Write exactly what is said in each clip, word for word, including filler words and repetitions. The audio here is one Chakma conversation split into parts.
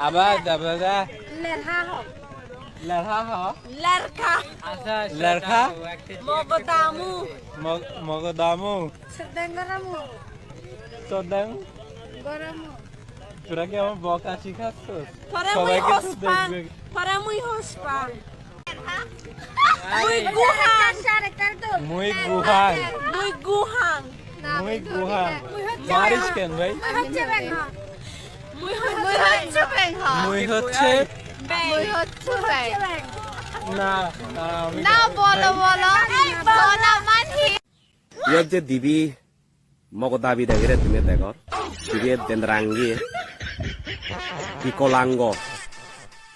Aba da ba da. Lerha ho. Lerha ho. Lerka. Lerka. Mogodamu. Mo-, mogodamu. Sodeng goramu. Sodeng. Goramu. Toরা কি আমার বকা শিখাচ্ছস? পরে মুই সবাইকে তো হসপাং। দেখবে। পরে মুই হসপাং। মুই গুহাং। মুই গুহাং। মুই গুহাং। মুই গুহাং। মুই হচ্ছে মারিস বেঙ্গল। কেন ভাই? মুই হচ্ছে বেঙ্গল। মুই হ-, মুই হচ্ছে বেঙ্গল। মুই হচ্ছে বেঙ্গল। মুই হচ্ছে বেঙ্গল। না, না, আমি না, বলো, বলো। এই বলো, মানছি। Iyot je dibe mogodabi degire tumi degor, dibe dendrangi, bikolango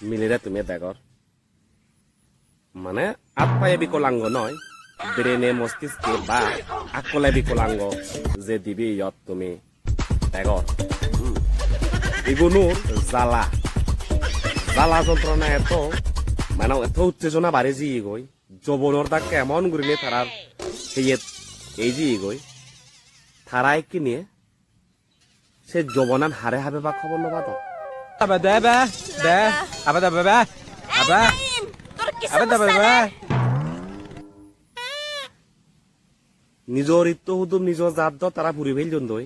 milire tumi degor. Mane at paye bikolango noi, brain-e mostiske ba akkole bikolango je dibe iyot tumi degor. Hmm. Igunor jala, jala jontrona eto, mane eto uttejona bari jiyegoi. Jobonor dakke emon gurinei tarar heyet ei jiyegoi. Tara ekkine se jobonan hare habebak hobor no padon. Abe de be, be, abe de be, be, abe. Ei, Naim, তোর কি সমস্যা রে? Abe de be, be. Nijor itto hudum nijor jat do tara puri pellon doi.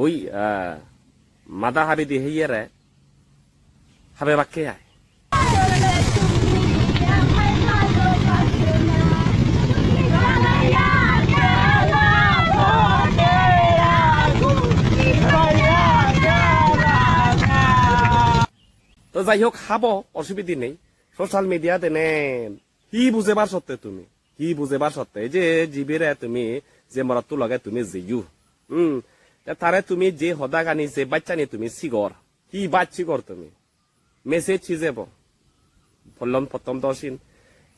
Oi, ah, mada habi di heyere. Habe bakke ai. To jai hok, habo, osubide nei. Social media dene hi bujebar sotte tumi? Hi bujebar sotte? Ei je jibire tumi, je morotto loge tumi jeyo. Hmm. Te tare tumi je hodagani, je bachchani tumi sigor. Hi bach sigor tumi? Message hi jebo? Pollon pottom do sin.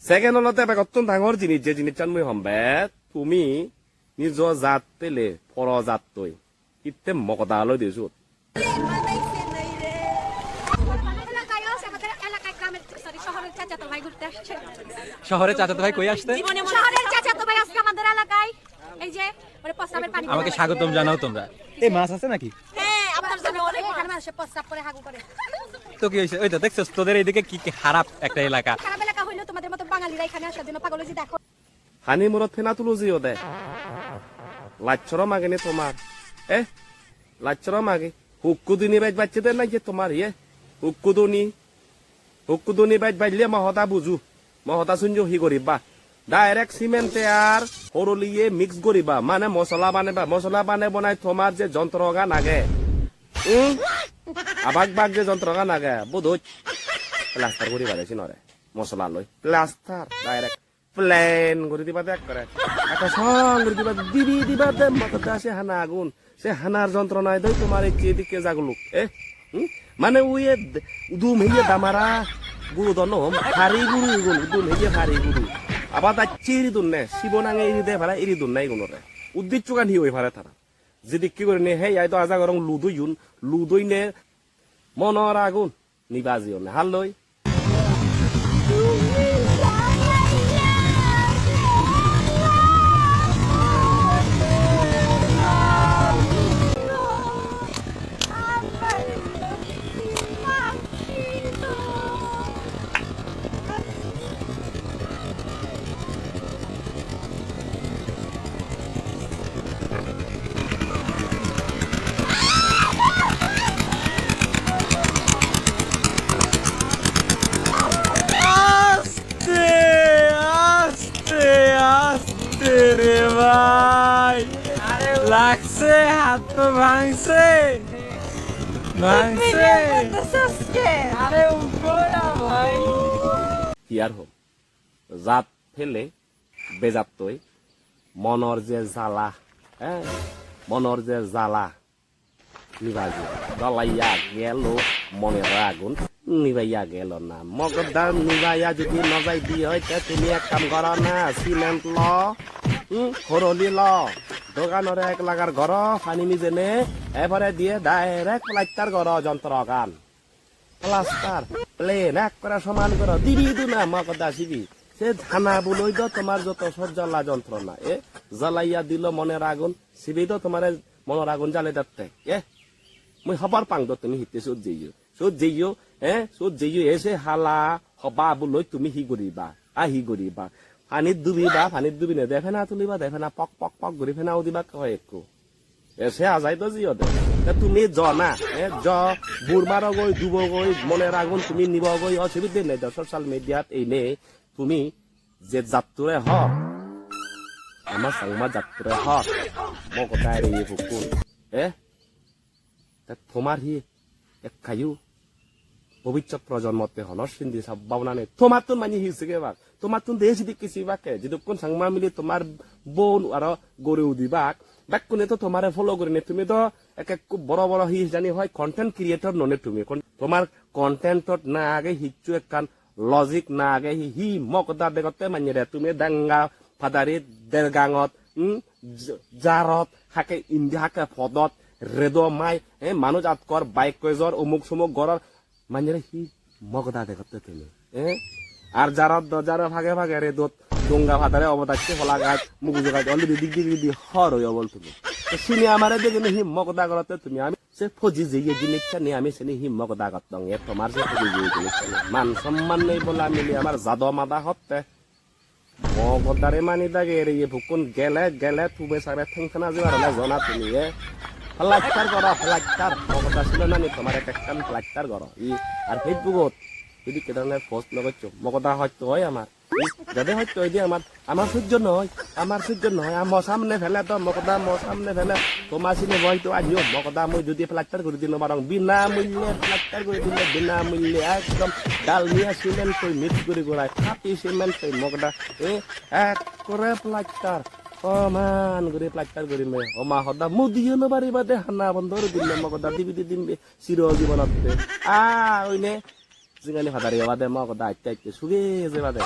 Second olode begottun dangor jinis, je jinissan mui hom be, tumi nijo jat pele poro jattoi hitte mogoda loi de sut. এলাকায় আছে আমাদের এলাকায়, গ্রামের, সরি, শহরের চাচাতো ভাই ঘুরতে আসছে। শহরের চাচাতো ভাই কই আসতে? জীবনে মনে শহরের চাচাতো ভাই আজকে আমাদের এলাকায়। এই যে, ওরে প্রস্রাবের পানি আমাকে স্বাগতম জানাও তোমরা। এই মাছ আছে নাকি? হ্যাঁ, আপনার জন্য অনেক এখানে মানুষের প্রস্রাব করে, হাগু করে। তো কি হয়েছে? ওই তো দেখছো, তোদের এইদিকে কি, কি খারাপ একটা এলাকা। খারাপ এলাকা হইলেও তোমাদের মতো বাঙালিরা এখানে আসার জন্য পাগল হয়েছে, দেখো। Hani murot pena tulo jeyode. Laj sorom age ni tomar? Eh? Laj sorom age? Hukkuduni bej bacche de nahi tomar, ye? Hukkuduni. Hukkuduni bej bajle mo hoda buju. Mo hoda sunjo hi goriba? Direct cement te ar horoliye mix goriba. Mane mosola baneba. Mosola bane bonai tomar je jontrogan age. Hmm? Abak bak je jontrogan age. Budoj. Plaster goriba de sinore. Mosola loi. Plaster. Direct. Plain guri diba de ekkore. Ekka song guri diba de, dibi diba de, moto de se hana agun. Se hanar jontronai doi tomar ecche edikke jaguluk, eh? Hmm? Mane uye d-, udum heye damara guru do no hom, hari guru igun, udum heye hari guru. Aba dacche iri dunne, sibo nange iri de pare iri dunne igunore. Uddicchugan hi oi pare tara? Jedikke gurinei hei ai do aja gorong ludoyun, ludoine monor agun. Nibaji onne halloi. আস্তে, আস্তে, আস্তে রে ভাই। লাগছে, হাত তো ভাঙছে। ভাঙছে। আরে উঠো না ভাই। Hi ar hom. Jat pele bejattoi monor je jala, eh, monor je jala. Nibaji, dolaiya gelo monor agun, nibaiya gelo na. Mogoda nibaiya judi no jai di oi, te tumi ek kam goro na, cement lo, hmm, horoli lo, doganore ek lagar goro, pani mijene, e pore diye direct plaster goro jontrogan. Plaster, plain, ekkore soman goro, dibi duna mogoda sibi. Se hana buloi do tomar joto sob jala jontrona, e, jalaiya dilo monor agun, sibe do tomare monor agun jale dette, e. Mui hobor pang do tumi hitte sot jeyo. Sot jeyo, eh, sot jeyo ese hala hoba buloi tumi hi guriba, a hi guriba. Panit dubiba, panit dubine de pena tuliba, de pena pok pok pok guri pena udiba hoyekko. Ese ajai do jiyo de. Te tumi jo na, eh, jo burmarogoi, dubogoi, mone ragun tumi nibogoi, osubide nei do social mediat ei nei. Tumi je jatture hor, ama Changma jatture hor, Mogoda ere ye pukkun, eh? Te tomar hi ekkayo bobissot projonmotte honor sindi sab bhabona nei. Tomattun manye hi sigebak? Tomattun de sidikke sibakke. Jidukkun Changma mile tomar bon aro gori udibak. Bekkune to tomare follow gorine. Tumi do ek ekku boro boro hi jani hoi content creator none tumi. Kon-, tomar contentot na age hissu ekkan logic na age hi, hi Mogoda degotte manyere tumi danga padari dergangot, hmm, j-, jarot, hakke indi hakke podot, redo mai, eh, manuj atkor, bike koi jor, umuk sumuk goror, manyere hi Mogoda degotte tumi, eh? Ar jarot do jaro phage phage redot, donga padare obodacche hola gaj, mugujo gaj, already dik dik dik hor oi obol tumi. To sini amare degene hi Mogoda gorotte tumi? Ami se poji jeye jinissani ami seni hi Mogoda gottong, e tomar se poji jeye jinissani. Man somman nei bola mili amar jado mada hotte. Mogodare mani dage ere ye pukkun gele, gele tube sare theng thena jibar ole jona tumi, e. Plaster goro, plaster. Mogoda silo nani tomar ek ekkan plaster goro. I, ar Facebookot idikke dhoronor post no goccho. Mogoda hosto oi amar. Jade hosto oi de amar, amar sojjo noi, amar sojjo noi, amo samne pele do, Mogoda mo samne pele, toma sini boi to anyo, Mogoda mui judi plaster guri di no parong, binamulle plaster guri dile, binamulle ekdom dalmia cement toi mix guri gurai, khati cement toi Mogoda, eh, ekkore plaster, oman guri plaster guri me, oma hoda mudiyo no pariba de, hana bondo guri dile Mogoda dibi di dimbe, siro jibonotte, ah, oine, Jingani padari obade Mogoda atte atte suge jebade.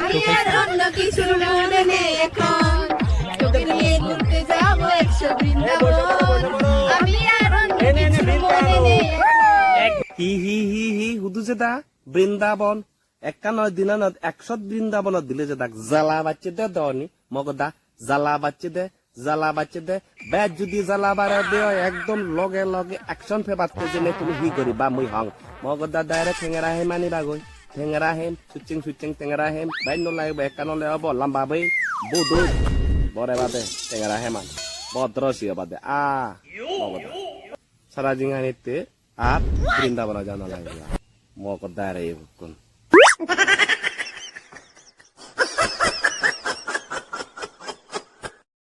আমি আর অন্য কিছু মনে নেই এখন। তোকে নিয়ে ঘুরতে যাবো একশো বৃন্দাবন। আমি আর অন্য কিছু মনে নেই এখন। Hi hi hi hi, hudu jeda? Brindabon. Ekkan noi, dinan noi, ekshot Brindabonot dile jedak. Jala bacche de doni, Mogoda. Jala bacche de, jala bacche de. Bej judi jala bare de oi, ekdom loge loge action pebatte jene tumi hi guriba mui hong. Mogoda direct tengera hem anibagoi. Tengera hem, sucheng sucheng tengera hem. Bej no lagibo, ekkan ole obo lamba boi. Budu. Bore bade tengera heman. Bodro siyo bade. Ah, Mogoda. Sara jinganitte ar Brindabona jana lagibo. Mogoda ere ibukkun.